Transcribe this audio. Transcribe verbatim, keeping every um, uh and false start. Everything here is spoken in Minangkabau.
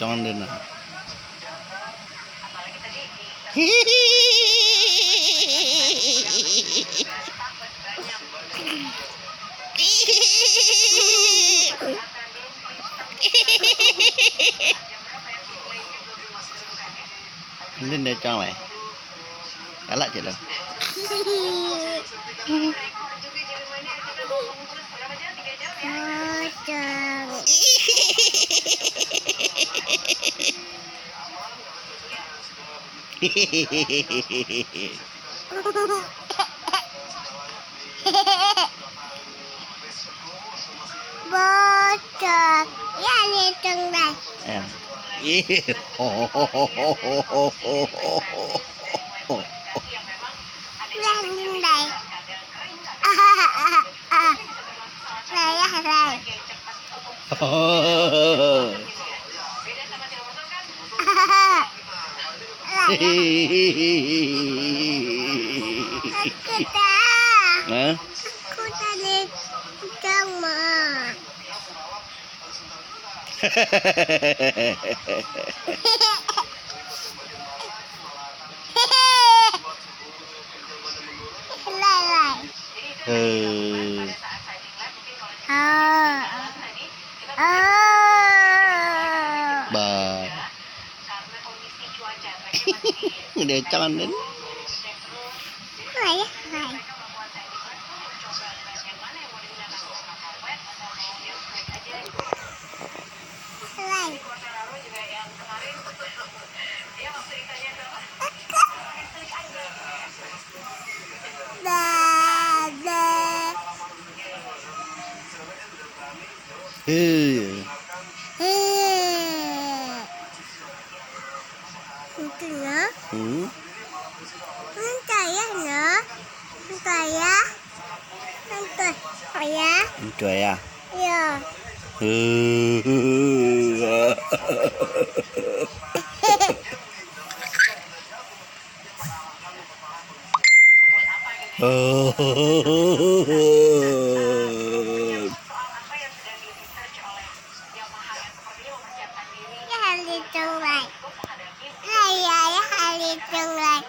Jangan dena. Ini decang lai. Galak cek lo. Bocang. Bocor. Ya, ni tunggal. Ya. Lah, tunggal. Ah, ah, ah. Lah, ya, lah. Lah, ya. Aku tak. Hah? Aku tadi sama. Lai, lai. Eh. Ah. Ah. Ba. Udah jangan, Den. Lai, lai. Lai. Ba, ba. Hei. Hei. Itu nah. Hmm. Entah ya, nah. Entah ya. Entah ya. Entah ya. Ya. Hei. Ya, hari tunggal. Ya, ya, ya, hari tunggal.